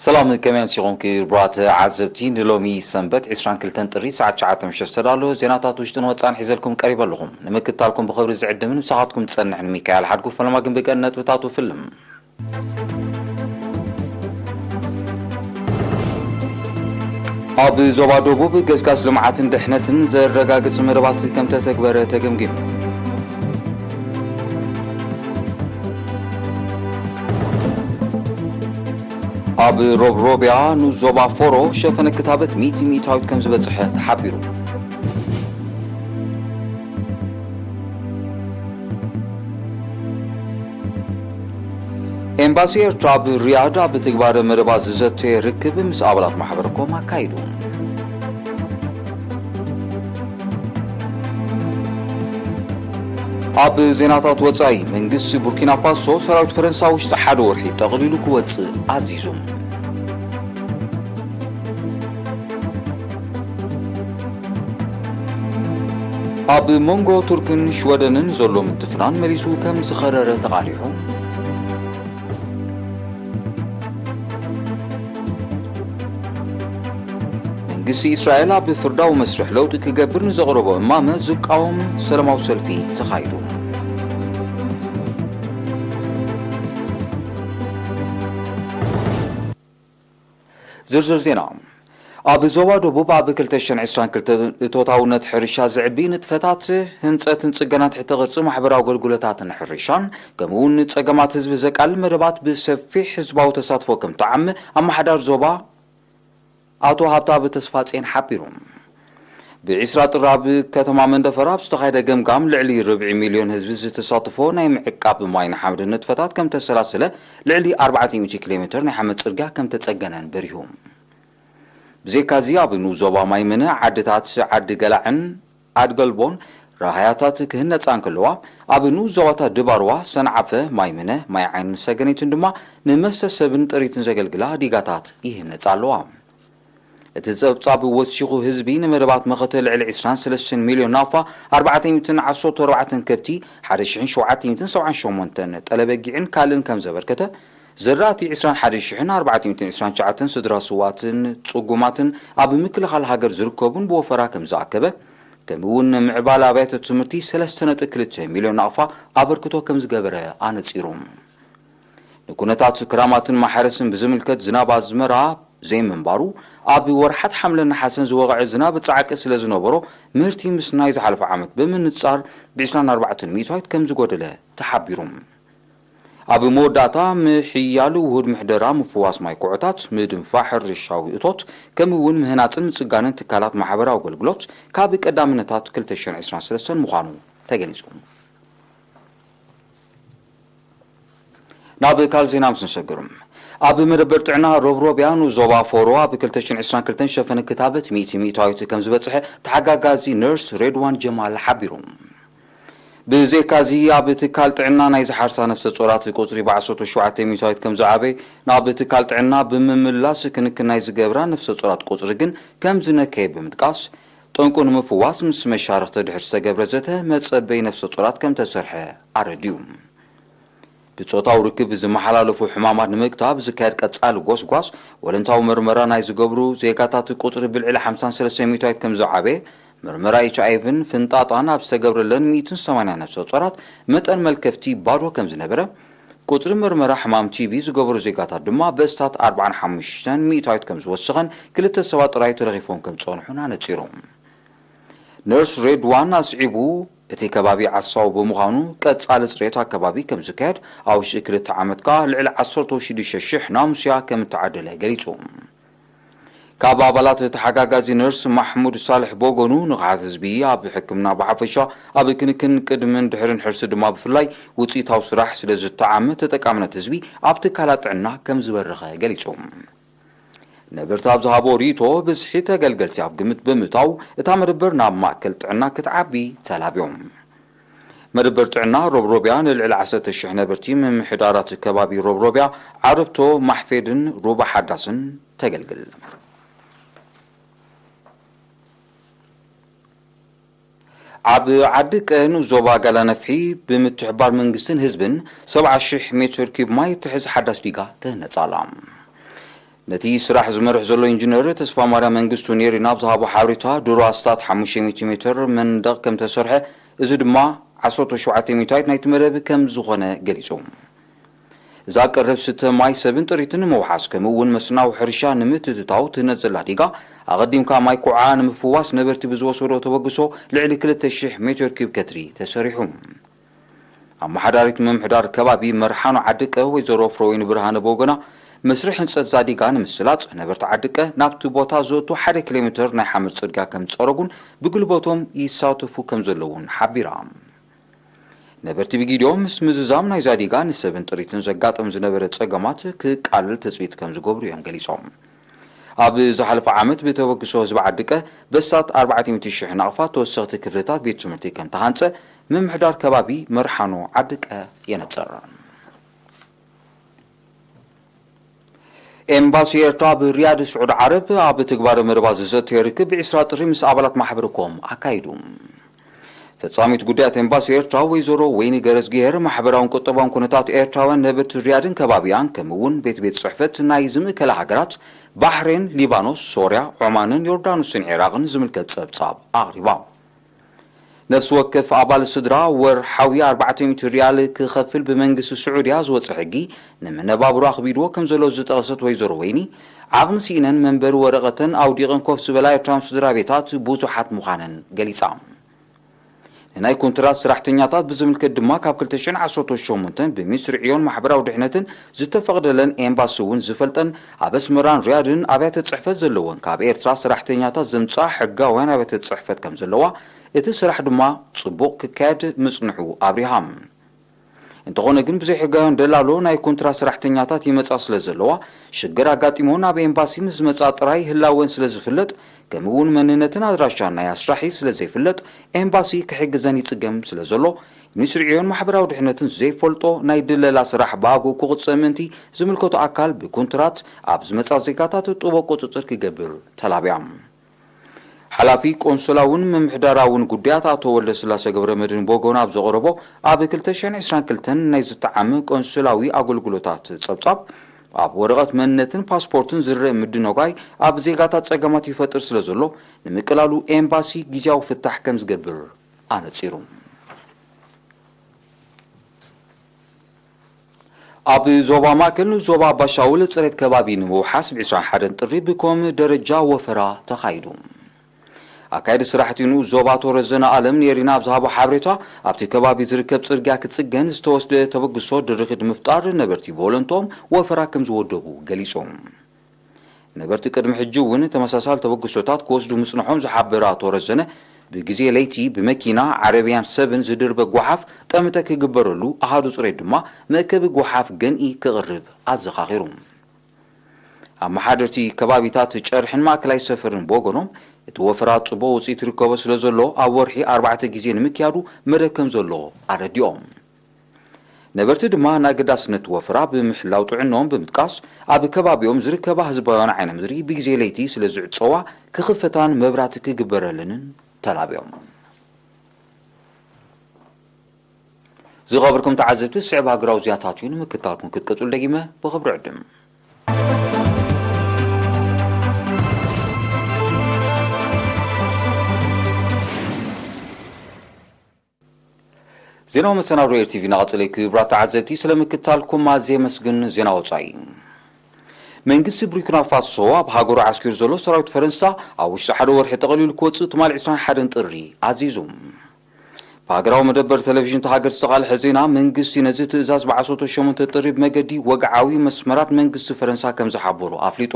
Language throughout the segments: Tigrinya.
ሰላም፣ ከመይ ኣምሲኹም ክቡራት ዓዘብቲ? ንሎሚ ሰንበት ዕስራን ክልተን ጥሪ ሰዓት ትሽዓተ ምሸት ዝተዳለወ ዜናታት ውሽጥን ወጻእን ሒዘልኩም ቀሪበ ኣለኹም። ንምክትታልኩም ብኽብሪ ዝዕድምን ምሳኻትኩም ዝጸንሕን ሚካኤል ሓድጉ። ፈለማ ግን ብቀንዲ ነጥብታቱ ፍልም። ኣብ ዞባ ደቡብ ገስጋስ ልምዓትን ድሕነትን ዘረጋግጽ መደባት ከም ተተግበረ ተገምጊሙ። ኣብ ሮብሮብያ ንዞባ ፎሮ ሸፈነ ክታበት ሚእቲ ሚእታዊት ከም ዝበጽሐ ተሓቢሩ። ኤምባሲ ኤርትራ ኣብ ሪያድ ኣብ ትግባረ መደባት ዝዘተየ ርክብ ምስ ኣባላት ማሕበረ ኮም ኣካይዱ። ኣብ ዜናታት ወጻኢ፣ መንግስቲ ቡርኪና ፋሶ ሰራዊት ፈረንሳ ውሽጢ ሓደ ወርሒ ጠቕሊሉ ክወጽእ ኣዚዙ። ኣብ መንጎ ቱርክን ሽወደንን ዘሎ ምትፍናን መሊሱ ከም ዝኸረረ ተቓሊሑ። መንግስቲ እስራኤል ኣብ ፍርዳዊ መስርሕ ለውጢ ክገብር ንዘቕረቦ እማመ ዝቃወም ሰላማዊ ሰልፊ ተኻይዱ። ዝርዝር ዜና። ኣብ ዞባ ደቡብ ኣብ ክልተ ሽሕን ዕስራን ክልተን እቶታውነት ሕርሻ ዘዕቢ ንጥፈታት ህንጸትን ጽገናን ትሕተ ቅርጺ ማሕበራዊ ኣገልግሎታትን ሕርሻን፣ ከምኡ እውን ንጸገማት ህዝቢ ዘቃልል መደባት ብሰፊሕ ህዝባዊ ተሳትፎ ከም ተዓሚ ኣመሓዳሪ ዞባ ኣቶ ሃብታብ ተስፋጼን ሓቢሩ። ብዕስራ ጥሪ ኣብ ከተማ መንደፈራ ኣብ ዝተኻየደ ገምጋም፣ ልዕሊ ርብዒ ሚልዮን ህዝቢ ዝተሳተፎ ናይ ምዕቃብ ማይን ሓመድን ንጥፈታት ከም ተሰላሰለ፣ ልዕሊ ኣርባዕተ ሚእቲ ኪሎ ሜትር ናይ ሓመድ ጽርግያ ከም ተጸገነን በሪሁ። ብዘይካዚ፣ ኣብ ንኡስ ዞባ ማይምነ ዓድታት ዓዲ ገላዕን ዓድገልቦን ራህያታት ክህነጻ እንከለዋ፣ ኣብ ንኡስ ዞባታት ድባርዋ፣ ሰንዓፈ፣ ማይምነ፣ ማይ ዓይንን ሰገነይትን ድማ ንመስተ ሰብን ጥሪትን ዘገልግላ ዲጋታት ይህነጻ ኣለዋ። እቲ ጸብጻብ ወሲኹ፣ ህዝቢ ንመደባት መኸተ ልዕሊ ዕስራን ሰለስተን ሚልዮን ናፋ፣ ኣርባዕተ ሚእትን ዓሰርተ ኣርባዕተን ከብቲ፣ ሓደ ሽሕን ሸውዓተ ሚእትን ሰብዓን ሸሞንተን ጠለበጊዕን ካልእን ከም ዘበርከተ፣ ዝራእቲ ዕስራን ሓደ ሽሕን ኣርባዕተ ሚእትን ዕስራን ትሽዓተን ስድራ ስዋትን ጽጉማትን ኣብ ምክልኻል ሃገር ዝርከቡን ብወፈራ ከም ዝኣከበ፣ ከምኡ እውን ንምዕባለ ኣብያተ ትምህርቲ ሰለስተ ነጥቢ ክልተ ሚልዮን ናቕፋ ኣበርክቶ ከም ዝገበረ ኣነጺሩ። ንኩነታት ክራማትን ማሕረስን ብዝምልከት፣ ዝናብ ኣዝመራ ዘይምንባሩ፣ ኣብ ወርሓት ሓምለን ነሓሰን ዝወቕዐ ዝናብ ጻዕቂ ስለ ዝነበሮ፣ ምህርቲ ምስ ናይ ዝሓለፈ ዓመት ብምንጻር ብ ዕስራን ኣርባዕተን ሚእታዊት ከም ዝጎደለ ተሓቢሩ። ኣብ መወዳእታ፣ ምሕያል ውሁድ ምሕደራ፣ ምፍዋስ ማይ ኩዖታት፣ ምድንፋዕ ሕርሻዊ እቶት፣ ከምኡ እውን ምህናጽን ምጽጋንን ትካላት ማሕበራዊ ኣገልግሎት ካብ ቀዳምነታት ክልተ ሽሕን ዕስራን ሰለስተን ምዃኑ ተገሊጹ። ናብ ካልእ ዜና ምስ ንሰግር፣ ኣብ መደበር ጥዕና ሮብሮብያ ንዞባ ፎሮ ኣብ ክልተ ሽሕን ዕስራን ክልተን ሸፈነ ክታበት ሚእቲ ሚእታዊት ከም ዝበጽሐ ተሓጋጋዚ ነርስ ሬድዋን ጀማል ሓቢሩ። ብዘይካዚ፣ ኣብ ትካል ጥዕና ናይ ዝሓርሳ ነፍሰ ጾራት ቁጽሪ ብ ዓሰርተ ሸውዓተ ሚእታዊት ከም ዝዓበየ፣ ናብ ትካል ጥዕና ብምምላስ ክንክን ናይ ዝገብራ ነፍሰ ጾራት ቁጽሪ ግን ከም ዝነከየ ብምጥቃስ፣ ጠንቁ ንምፍዋስ ምስ መሻርኽቲ ድሕሪ ዝተገብረ ዘተ መጸበይ ነፍሰ ጾራት ከም ተሰርሐ ኣረድዩ። ብጾታዊ ርክብ ዝመሓላለፉ ሕማማት ንምግታእ ዝካየድ ቀጻሊ ጎስጓስ፣ ወለንታዊ መርመራ ናይ ዝገብሩ ዜጋታት ቁጽሪ ብልዕሊ ሓምሳን ሰለስተን ሚእታዊት ከም ዝዓበየ፣ መርመራ ኤች ኣይ ቪን ፍንጣጣን ኣብ ዝተገብረለን ሚእትን ሰማንያን ነፍሰ ጾራት መጠን መልከፍቲ ባዶ ከም ዝነበረ፣ ቁጽሪ መርመራ ሕማም ቲ ቢ ዝገበሩ ዜጋታት ድማ ብእስታት ኣርባዓን ሓሙሽተን ሚእታዊት ከም ዝወሰኸን ክልተ ሰባት ጥራይ ተለኺፎም ከም ዝጸንሑን ኣነጺሩ። ነርስ ሬድዋን ኣስዒቡ፣ እቲ ከባቢ ዓሳዊ ብምዃኑ፣ ቀጻሊ ጽሬት ኣከባቢ ከም ዝካየድ፣ ኣብ ውሽጢ ክልተ ዓመት ከኣ ልዕሊ ዓሰርተ ሽዱሽተ ሽሕ ናሙስያ ከም እተዓደለ ገሊጹ። ካብ ኣባላት ተሓጋጋዚ ነርስ ማሕሙድ ሳልሕ ብወገኑ፣ ንቕሓት ህዝቢ ኣብ ሕክምና ብሓፈሻ፣ ኣብ ክንክን ቅድምን ድሕርን ሕርሲ ድማ ብፍላይ ውጽኢታዊ ስራሕ ስለ ዝተዓመ፣ ተጠቃምነት ህዝቢ ኣብ ትካላት ጥዕና ከም ዝበረኸ ገሊጹ። ነበርቲ ኣብ ዝሃቦ ርእይቶ፣ ብዝሒ ተገልገልቲ ኣብ ግምት ብምእታው፣ እታ መደበር ናብ ማእከል ጥዕና ክትዓቢ ተላብዮም። መደበር ጥዕና ሮብሮብያ ንልዕሊ ዓሰርተ ሽሕ ነበርቲ ምምሕዳራት ከባቢ ሮብሮብያ፣ ዓረብቶ፣ ማሕፌድን ሩባ ሓዳስን ተገልግል። ኣብ ዓዲ ቀን ዞባ ጋላ ነፍሒ ብምትሕባር መንግስትን ህዝብን ሰብዓ ሽሕ ሜትር ኪብ ማይ ትሕዝ ሓዳስ ዲጋ ተህነጻ ኣላ። ነቲ ስራሕ ዝመርሕ ዘሎ ኢንጂነር ተስፋ ማርያም መንግስቱ ኔሪና ኣብ ዝሃቦ ሓበሬታ፣ ድሮ ኣስታት ሓሙሽተ ሚእቲ ሜትር መንደቕ ከም ተሰርሐ፣ እዚ ድማ ዓሰርተ ሸውዓተ ሚእታዊት ናይቲ መደብ ከም ዝኾነ ገሊጹ። እዛ ቀረብ ስተ ማይ ሰብን ጥሪትን ንምውሓስ፣ ከምኡ እውን መስናዊ ሕርሻ ንምትእትታው ትህነጽ ዘላ ዲጋ፣ ኣቐዲምካ ማይ ኩዓ ንምፍዋስ ነበርቲ ብዝወሰዶ ተበግሶ ልዕሊ ክልተ ሽሕ ሜትር ኪብ ከትሪ ተሰሪሑ። ኣመሓዳሪት ምምሕዳር ከባቢ መርሓኖ ዓዲ ቀ ወይዘሮ ፍሮዊን ብርሃነ ብወገና፣ መስርሕ ህንጸት እዛ ዲጋ ንምስላጥ ነበርቲ ዓዲ ቀ ናብቲ ቦታ ዘእቱ ሓደ ኪሎ ሜትር ናይ ሓመድ ጽርግያ ከም ዝጸረጉን ብግልበቶም ይሳተፉ ከም ዘለውን ሓቢራ። ነበርቲ ብጊዲኦም ምስ ምዝዛም ናይዛ ዲጋ ንሰብን ጥሪትን ዘጋጥም ዝነበረ ጸገማት ክቃልል ትጽቢት ከም ዝገብሩ እዮም ገሊጾም። ኣብ ዝሓለፈ ዓመት ብተበግሶ ህዝቢ ዓዲ ቀ በስታት ኣርባዕተ ሚእቲ ሽሕ ናቕፋ ተወሰኽቲ ክፍልታት ቤት ትምህርቲ ከም ተሃንጸ ምምሕዳር ከባቢ መርሓኖ ዓዲ ቀ የነጽር። ኤምባሲ ኤርትራ ኣብ ሪያድ ስዑዲ ዓረብ ኣብ ትግባረ መደባት ዝዘተየ ርክብ ብዕስራ ጥሪ ምስ ኣባላት ማሕበረ ኮም ኣካይዱ። ፈጻሚት ጉዳያት ኤምባሲ ኤርትራ ወይዘሮ ወይኒ ገረዝግሄር፣ ማሕበራውን ቁጠባውን ኩነታት ኤርትራውያን ነበርቲ ሪያድን ከባቢኣን፣ ከምኡ እውን ቤት ቤት ጽሕፈት ናይ ዝምእከላ ሃገራት ባሕሬን፣ ሊባኖስ፣ ሶርያ፣ ዖማንን ዮርዳኖስን ዒራቕን ዝምልከት ጸብጻብ ኣቕሪባ። ነፍሲ ወከፍ ኣባል ስድራ ወርሓዊ ኣርባዕተ ሚእቲ ሪያል ክኸፍል ብመንግስቲ ስዑድያ ዝወጸ ሕጊ ንመነባብሮ ኣኽቢድዎ ከም ዘሎ ዝጠቐሰት ወይዘሮ ወይኒ፣ ዓቕሚ ስኢነን መንበሪ ወረቐተን ኣውዲቐን ኮፍ ዝበላ ኤርትራውያን ስድራ ቤታት ብዙሓት ምዃነን ገሊጻ። ንናይ ኮንትራት ሰራሕተኛታት ብዝምልከት ድማ፣ ካብ ክልተ ሽሕን ዓሰርተ ሸሞንተን ብሚኒስትሪ ዕዮን ማሕበራዊ ድሕነትን ዝተፈቕደለን፣ ኤምባሲ እውን ዝፈልጠን፣ ኣብ ኣስመራን ሪያድን ኣብያተ ጽሕፈት ዘለወን ካብ ኤርትራ ሰራሕተኛታት ዘምጽኣ ሕጋውያን ኣብያተ ጽሕፈት ከም ዘለዋ፣ እቲ ስራሕ ድማ ጽቡቕ ክካየድ ምጽንሑ ኣብሪሃ። እንተኾነ ግን፣ ብዘይሕጋውያን ደላሎ ናይ ኮንትራት ሰራሕተኛታት ይመጻ ስለ ዘለዋ፣ ሽግር ኣጋጢሞን ናብ ኤምባሲ ምስ ዝመጻ ጥራይ ህላወን ስለ ዝፍለጥ፣ ከምኡ እውን መንነትን ኣድራሻን ናይ ኣስራሒ ስለ ዘይፍለጥ፣ ኤምባሲ ክሕግዘን ይጽገም ስለ ዘሎ፣ ሚኒስትሪ ዕዮን ማሕበራዊ ድሕነትን ዘይፈልጦ ናይ ድለላ ስራሕ ብኣግኡ ክቕጽዕ ምእንቲ፣ ዝምልከቶ ኣካል ብኮንትራት ኣብ ዝመጻ ዜጋታት ጥቡቕ ቁጽጽር ክገብር ተላብያ። ሓላፊ ቆንስላውን ምምሕዳራውን ጉዳያት ኣቶ ወልደስላሴ ገብረመድህን ብወገኑ ኣብ ዘቕረቦ፣ ኣብ ክልተ ሽሕን ዕስራን ክልተን ናይ ዝተዓመ ቆንስላዊ ኣገልግሎታት ጸብጻብ፣ ኣብ ወረቐት መንነትን ፓስፖርትን ዝረአ ምድንጓይ ኣብ ዜጋታት ጸገማት ይፈጥር ስለ ዘሎ፣ ንምቅላሉ ኤምባሲ ግዝያዊ ፍታሕ ከም ዝገብር ኣነጺሩ። ኣብ ዞባ ማእከል ዞባ ኣባሻውል ጽሬት ከባቢ ንምውሓስ ብ ዕስራን ሓደን ጥሪ ብኮም ደረጃ ወፈራ ተኻይዱ። ኣካየዲ ስራሕቲ ንኡስ ዞባ ኣቶ ረዘነ ኣለም ኔሪና ኣብ ዝሃቦ ሓበሬታ፣ ኣብቲ ከባቢ ዝርከብ ጽርግያ ክጽገን ዝተወስደ ተበግሶ ድርኺት ንምፍጣር ነበርቲ ብወለንትኦም ወፈራ ከም ዝወደቡ ገሊጾም። ነበርቲ ቅድሚ ሕጂ እውን ተመሳሳሊ ተበግሶታት ክወስዱ ምጽንሖም ዝሓበረ ኣቶ ረዘነ፣ ብግዜ ለይቲ ብመኪና፣ ዓረብያን ሰብን ዝድርበ ጓሓፍ ጠመተ ክግበረሉ፣ ኣሃዱ ጽሬት ድማ መእከቢ ጓሓፍ ገንኢ ክቕርብ ኣዘኻኺሩ። ኣመሓደርቲ ከባቢታት ጨርሕን ማእከላይ ሰፈርን ብወገኖም፣ እቲ ወፈራ ጽቡቕ ውጽኢት ይርከቦ ስለ ዘሎ፣ ኣብ ወርሒ ኣርባዕተ ግዜ ንምክያዱ መደብ ከም ዘሎ ኣረዲኦም። ነበርቲ ድማ ንኣገዳስነት ወፈራ ብምሕላው ጥዕንኦም ብምጥቃስ፣ ኣብ ከባቢኦም ዝርከባ ህዝባውያን ዓይነ ምድሪ ብግዜ ለይቲ ስለ ዝዕጸዋ ክኽፈታን መብራህቲ ክግበረለንን ተላብዮም። ዝኸበርኩም ተዓዘብቲ፣ ዝስዕብ ሃገራዊ ዜናታት እዩ። ንምክትታልኩም ክትቀጽሉ ደጊመ ብኽብሪ ዕድም። ዜናዊ መሰናዶ ኤር ቲ ቪ እናቐጸለ እዩ። ክቡራት ተዓዘብቲ፣ ስለ ምክትታልኩም ኣዝየ የመስግን። ዜና ወጻኢ። መንግስቲ ቡርኪና ፋሶ ኣብ ሃገሩ ዓስኪሩ ዘሎ ሰራዊት ፈረንሳ ኣብ ውሽጢ ሓደ ወርሒ ጠቕሊሉ ክወጽእ ትማሊ ዕስራን ሓደን ጥሪ ኣዚዙ። ብሃገራዊ መደበር ቴሌቪዥን እታ ሃገር ዝተቓልሐ ዜና፣ መንግስቲ ነዚ ትእዛዝ ብ ዓሰርተ ሸሞንተ ጥሪ ብመገዲ ወግዓዊ መስመራት መንግስቲ ፈረንሳ ከም ዝሓበሮ ኣፍሊጡ።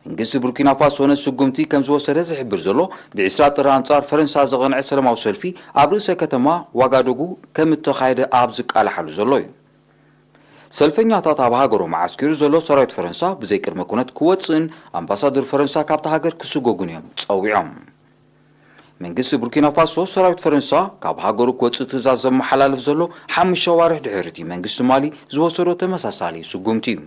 መንግስቲ ቡርኪና ፋሶ ነዚ ስጉምቲ ከም ዝወሰደ ዝሕብር ዘሎ፣ ብ ዕስራ ጥሪ ኣንጻር ፈረንሳ ዝቐንዐ ሰላማዊ ሰልፊ ኣብ ርእሰ ከተማ ዋጋዱጉ ከም እተኻየደ ኣብ ዝቃላሓሉ ዘሎ እዩ። ሰልፈኛታት ኣብ ሃገሮም ዓስኪሩ ዘሎ ሰራዊት ፈረንሳ ብዘይ ቅድመ ኩነት ክወጽእን ኣምባሳደር ፈረንሳ ካብታ ሃገር ክስጎጉን እዮም ጸዊዖም። መንግስቲ ቡርኪና ፋሶ፣ ሰራዊት ፈረንሳ ካብ ሃገሩ ክወጽእ ትእዛዝ ዘመሓላልፍ ዘሎ ሓሙሽተ ኣዋርሕ ድሕሪ እቲ መንግስቲ ማሊ ዝወሰዶ ተመሳሳሊ ስጉምቲ እዩ።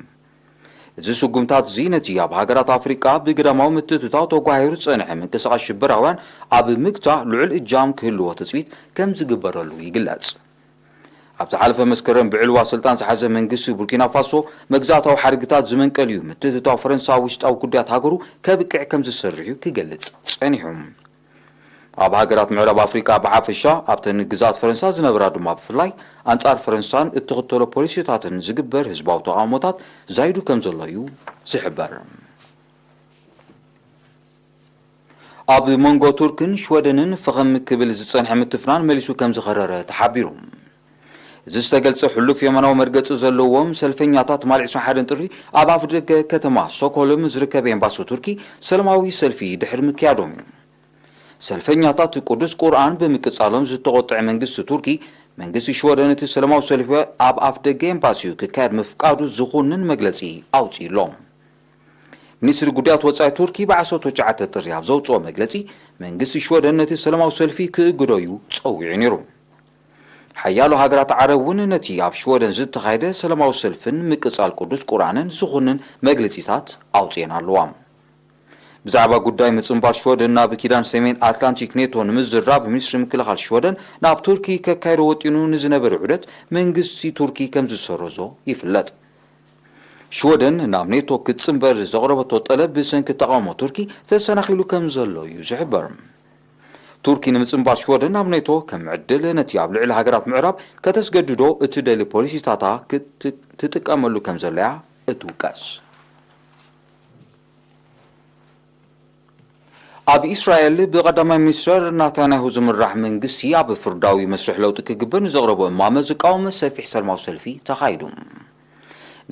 እዚ ስጉምታት እዚ ነቲ ኣብ ሃገራት ኣፍሪቃ ብግዳማዊ ምትእትታው ተጓሂሩ ዝጸንሐ ምንቅስቓስ ሽበራውያን ኣብ ምግታእ ልዑል እጃም ክህልዎ ትጽቢት ከም ዝግበረሉ ይግለጽ። ኣብ ዝሓለፈ መስከረም ብዕልዋ ስልጣን ዝሓዘ መንግስቲ ቡርኪና ፋሶ፣ መግዛእታዊ ሓድግታት ዝመንቀል እዩ፣ ምትእትታው ፈረንሳ ውሽጣዊ ጉዳያት ሃገሩ ከብቅዕ ከም ዝሰርሕ እዩ ክገልጽ ጸኒሑ። ኣብ ሃገራት ምዕራብ ኣፍሪቃ ብሓፈሻ፣ ኣብተን ግዛኣት ፈረንሳ ዝነብራ ድማ ብፍላይ፣ ኣንጻር ፈረንሳን እትኽተሎ ፖሊሲታትን ዝግበር ህዝባዊ ተቓውሞታት ዛይዱ ከም ዘሎ እዩ ዝሕበር። ኣብ መንጎ ቱርክን ሽወደንን ፈኸም ክብል ዝጸንሐ ምትፍናን መሊሱ ከም ዝኸረረ ተሓቢሩ። እዚ ዝተገልጸ፣ ሕሉፍ የማናዊ መርገጺ ዘለዎም ሰልፈኛታት ትማሊ ዕስራን ሓደን ጥሪ ኣብ ኣፍደገ ከተማ ስቶክሆልም ዝርከብ ኤምባሲ ቱርኪ ሰላማዊ ሰልፊ ድሕሪ ምክያዶም እዩ። ሰልፈኛታት ቅዱስ ቁርኣን ብምቅጻሎም ዝተቖጥዐ መንግስቲ ቱርኪ፣ መንግስቲ ሽወደን እቲ ሰላማዊ ሰልፊ ኣብ ኣፍደገ ኤምባሲኡ ክካየድ ምፍቃዱ ዝኹንን መግለጺ ኣውጺኡ ኣሎ። ሚኒስትሪ ጉዳያት ወጻኢ ቱርኪ ብዓሰርተ ትሽዓተ ጥሪ ኣብ ዘውጽኦ መግለጺ፣ መንግስቲ ሽወደን ነቲ ሰላማዊ ሰልፊ ክእግዶ እዩ ጸዊዑ ነይሩ። ሓያሎ ሃገራት ዓረብ እውን ነቲ ኣብ ሽወደን ዝተኻየደ ሰላማዊ ሰልፍን ምቅጻል ቅዱስ ቁርኣንን ዝኹንን መግለጺታት ኣውጽኤን ኣለዋ። ብዛዕባ ጉዳይ ምጽንባር ሽወደን ናብ ኪዳን ሰሜን ኣትላንቲክ ኔቶ ንምዝራብ፣ ሚኒስትሪ ምክልኻል ሽወደን ናብ ቱርኪ ከካይዶ ወጢኑ ንዝነበረ ዑደት መንግስቲ ቱርኪ ከም ዝሰረዞ ይፍለጥ። ሽወደን ናብ ኔቶ ክትጽንበር ዘቕረበቶ ጠለብ ብሰንኪ ተቓውሞ ቱርኪ ተሰናኺሉ ከም ዘሎ እዩ ዝሕበር። ቱርኪ ንምጽንባር ሽወደን ናብ ኔቶ ከም ዕድል ነቲ ኣብ ልዕሊ ሃገራት ምዕራብ ከተስገድዶ እትደሊ ፖሊሲታታ ክት-፣ ትጥቀመሉ ከም ዘለያ እትውቀስ። ኣብ እስራኤል ብቐዳማይ ሚኒስትር ናታንያሁ ዝምራሕ መንግስቲ ኣብ ፍርዳዊ መስርሕ ለውጢ ክግበር ንዘቕረቦ እማመ ዝቃወም ሰፊሕ ሰላማዊ ሰልፊ ተኻይዱ።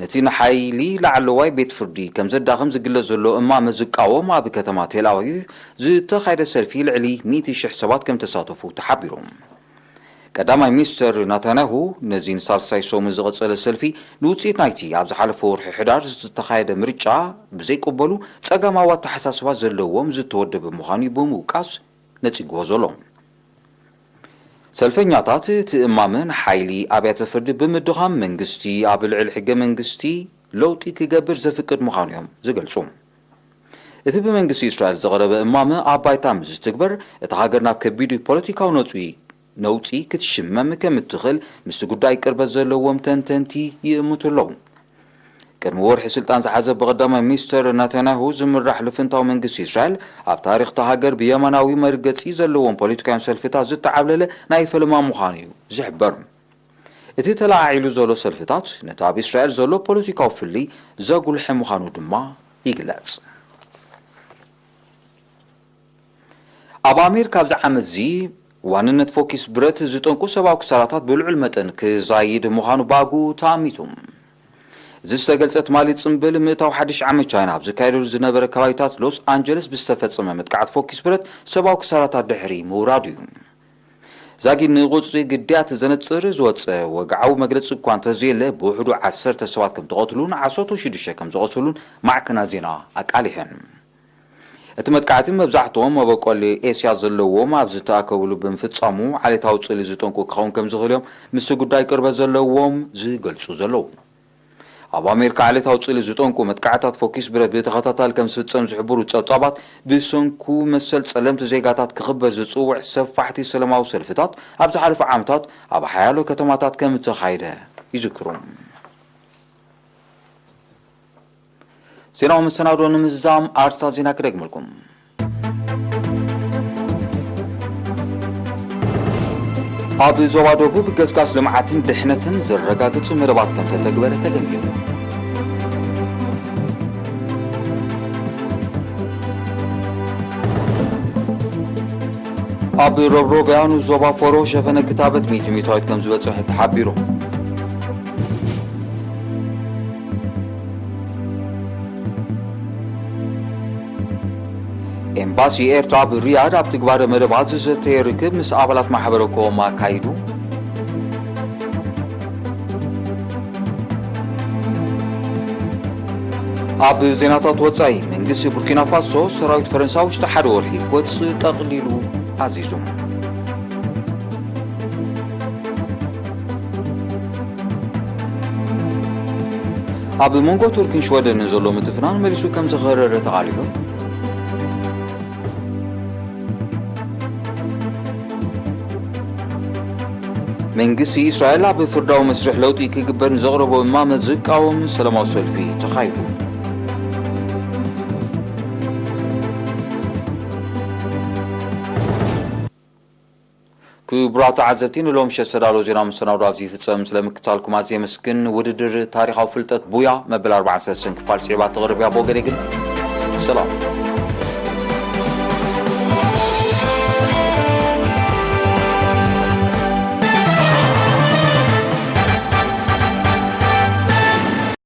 ነቲ ንሓይሊ ላዕለዋይ ቤት ፍርዲ ከም ዘዳኽም ዝግለጽ ዘሎ እማመ ዝቃወም ኣብ ከተማ ቴል ኣቪቭ ዝተኻየደ ሰልፊ ልዕሊ ሚእቲ ሽሕ ሰባት ከም ተሳተፉ ተሓቢሩ። ቀዳማይ ሚኒስትር ናታንያሁ ነዚ ንሳልሳይ ሰሙን ዝቐጸለ ሰልፊ ንውጽኢት ናይቲ ኣብ ዝሓለፈ ወርሒ ሕዳር ዝተኻየደ ምርጫ ብዘይቅበሉ ጸጋማዊ ኣተሓሳስባ ዘለዎም ዝተወደበ ምዃኑ ብምውቃስ ነጺግዎ ዘሎ። ሰልፈኛታት እቲ እማመ ንሓይሊ ኣብያተ ፍርዲ ብምድኻም መንግስቲ ኣብ ልዕሊ ሕገ መንግስቲ ለውጢ ክገብር ዘፍቅድ ምዃኑ እዮም ዝገልጹ። እቲ ብመንግስቲ እስራኤል ዝቐረበ እማመ ኣብ ባይታ ምስ ዝትግበር፣ እታ ሃገር ናብ ከቢድ ፖለቲካዊ ነውጺ፣ ነውጺ ክትሽመም ከም እትኽእል ምስቲ ጉዳይ ቅርበት ዘለዎም ተንተንቲ ይእምቱ ኣለዉ። ቅድሚ ወርሒ ስልጣን ዝሓዘ ብቐዳማይ ሚኒስትር ናታንያሁ ዝምራሕ ልፍንታዊ መንግስቲ እስራኤል፣ ኣብ ታሪኽ እታ ሃገር ብየማናዊ መርገጺ ዘለዎም ፖለቲካውያን ሰልፍታት ዝተዓብለለ ናይ ፈለማ ምዃኑ እዩ ዝሕበር። እቲ ተለዓዒሉ ዘሎ ሰልፍታት ነቲ ኣብ እስራኤል ዘሎ ፖለቲካዊ ፍልልይ ዘጉልሐ ምዃኑ ድማ ይግለጽ። ኣብ ኣሜሪካ ኣብዚ ዓመት እዚ ዋንነት ፎኪስ ብረት ዝጠንቁ ሰብኣዊ ክሳራታት ብልዑል መጠን ክዛይድ ምዃኑ ብኣግኡ ተኣሚቱ። እዚ ዝተገልጸ ትማሊ ጽምብል ምእታው ሓድሽ ዓመት ቻይና ኣብ ዝካየደሉ ዝነበረ ከባቢታት ሎስ ኣንጀለስ ብዝተፈጸመ መጥቃዕቲ ፎኪስ ብረት ሰብኣዊ ክሳራታት ድሕሪ ምውራዱ እዩ። ዛጊድ ንቁጽሪ ግዳያት ዘነጽር ዝወጸ ወግዓዊ መግለጺ እኳ እንተዘየለ፣ ብውሕዱ ዓሰርተ ሰባት ከም ተቐትሉን ዓሰርተ ሽዱሽተ ከም ዝቖሰሉን ማዕከናት ዜና ኣቃሊሐን። እቲ መጥቃዕቲ መብዛሕትኦም መበቆል ኤስያ ዘለዎም ኣብ ዝተኣከብሉ ብምፍጻሙ፣ ዓሌታዊ ጽልኢ ዝጠንቁ ክኸውን ከም ዝኽእል እዮም ምስቲ ጉዳይ ቅርበት ዘለዎም ዝገልጹ ዘለዉ። ኣብ ኣሜሪካ ዓሌታዊ ጽልኢ ዝጠንቁ መጥቃዕታት ፎኪስ ብረት ብተኸታታሊ ከም ዝፍጸም ዝሕብሩ ጸብጻባት፣ ብሰንኩ መሰል ጸለምቲ ዜጋታት ክኽበር ዝጽውዕ ሰፋሕቲ ሰላማዊ ሰልፍታት ኣብ ዝሓለፉ ዓመታት ኣብ ሓያሎ ከተማታት ከም እተኻየደ ይዝክሩ። ዜናዊ መሰናዶ ንምዝዛም ኣርስታት ዜና ክደግመልኩም። ኣብ ዞባ ደቡብ ገስጋስ ልምዓትን ድሕነትን ዘረጋግጹ መደባት ከም ተተግበረ ተገምጊሙ። ኣብ ሮብሮብያኑ ዞባ ፎሮ ሸፈነ ክታበት ሚእቲ ሚእታዊት ከም ዝበጽሐ ተሓቢሩ። ኤምባሲ ኤርትራ ኣብ ሪያድ ኣብ ትግባረ መደባት ዝሰተየ ርክብ ምስ ኣባላት ማሕበረ ኮም ኣካይዱ። ኣብ ዜናታት ወጻኢ፣ መንግስቲ ቡርኪና ፋሶ ሰራዊት ፈረንሳ ውሽጢ ሓደ ወርሒ ክወጽእ ጠቕሊሉ ኣዚዙ። ኣብ መንጎ ቱርክን ሽወደንን ዘሎ ምትፍናን መሊሱ ከም ዝኸረረ ተቓሊዑ። መንግስቲ እስራኤል ኣብ ፍርዳዊ መስርሕ ለውጢ ክግበር ንዘቕረቦ እማመ ዝቃወም ሰላማዊ ሰልፊ ተኻይዱ። ክቡራት ተዓዘብቲ፣ ንሎም ምሸት ዝተዳለወ ዜና መሰናዶ ኣብዚ ይፍጸም። ስለ ምክታልኩም ኣዝየ የመስግን። ውድድር ታሪኻዊ ፍልጠት ቡያ መበል ኣርባዓን ሰለስተን ክፋል ስዒባ ትቕርብ እያ። ብወገነይ ግን ሰላም።